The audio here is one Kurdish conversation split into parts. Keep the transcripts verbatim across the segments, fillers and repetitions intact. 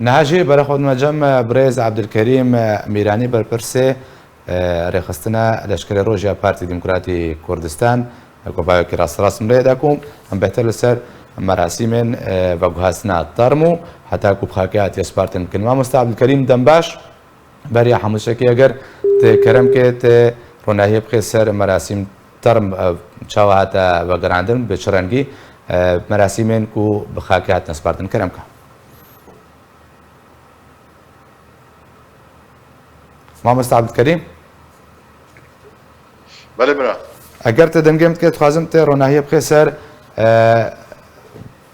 Niha jî berê xwe dime cem birêz Ebdulkerîm Mîranî, berpirsê, e, rêxistina Leşkerê Roj ya Partî Demokratî Kurdistan, ku bayokî rasterast min rê da ku em bêhtir li ser merasîmên, e, veguhastina term û heta ku bi xakê hatiye spartin bikin. Mamoste Ebdulkerîm, dem baş. Beriya hemû şekî, eger tu kerem ke, tu ronahiyê bixê ser merasîm term, e, çawa hate vegerandin, bi çi rengî, e, merasîmên ku bi xakê hatine spartin, kerem ke. Mamoste Ebdulkerîm? Belê bira. Eger tu dengê min dikê, dixwazim tu ronahiyê bixê ser, e,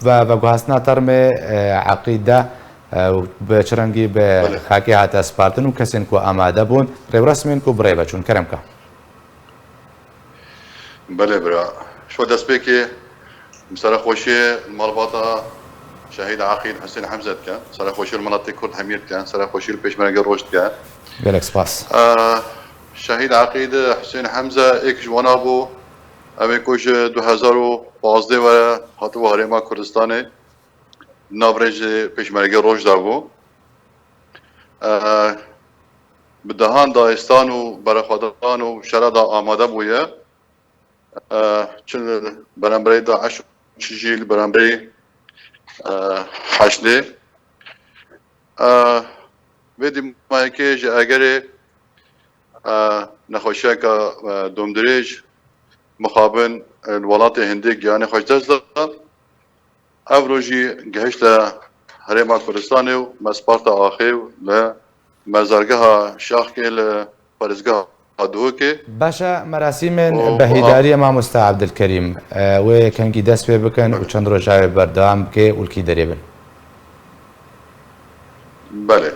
ve, veguhastina termê, e, Eqîd de, e, û bi çi rengî bi Belê. xakê hate spartin û kesên ku amade bûn, rêwresmên ku bi rê ve çûn. Kerem ke. Belê bira. Ji xwe destpêkê, em serexweşiyê li malbata Şehîd Eqîd Husên Hemze dikin. Serexweşiyê li miletê Kurd hemiyê dikin. Serexweşiyê li Pêşmergê Roj dikin. Gelek spas. Ee, Şehîd Eqîd Husên Hemze êk ji wana bû. Ew ê ku ji du hezar û pazdeh were hatibû Herêma Kurdistanê. Di nav rêjê Pêşmergê Roj de bû. Ee, bi dehan dayistan û berxwedan û şera de amade bûye. E, çi li beramberî DAIŞ û çi jî li beramberî, e, Heşdê. E, vê dîmayekê ji egerê, e, nexweşiyeke, e, domdirêj mixabin, e, li welatê Hindê giyanê xwe ji dest da. Evro jî gihişte Herêma Kurdistanê û me sparta axê û li mezargeha Şaxkê li parêzgeha Duhokê. Baş e, merasîmên Û bihîdariyê mamoste Ebdilkerîm, e, wê kengî dest pê bikin û Belê. çend roja wê berdewam bike û li kî derê bin? Belê.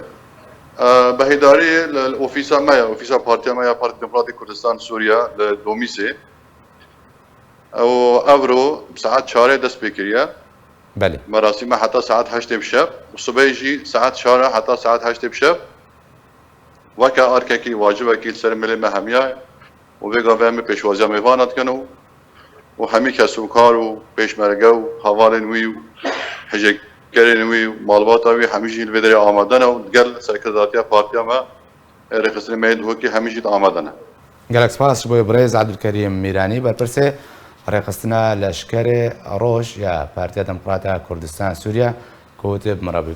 E, bihîdarî li, li ofîsa me ye, ofîsa partiya me ya Partî Demokratîk Kurdistan Sûriye li Domîsê. Ew evro bi saet çarê dest pê kiriye. Belê. Merasîme heta saet heştê bi şev û sibê jî saet çar e heta saet heştê bi şev. Weke arkekî wacibekî li ser milê me hemiya ye û vê gavê em ê pêşwaziya mêvana dikin û, û hemî kes û kar û pêşmerge û hevalên wî û hêjêkerên wî û malbata wî hemî jî li vê derê amade ne û digel serkirdatiya partiya me, ê rêxistinê me yê Duhokê hemî jî di amade ne. Gelek spas ji bo birêz Ebdulkerîm Mîranî, berpirsê rêxistina Leşkerê Roj ya Partiya Demokrata Kurdistan Sûriye, ku tu bi min re bûyî.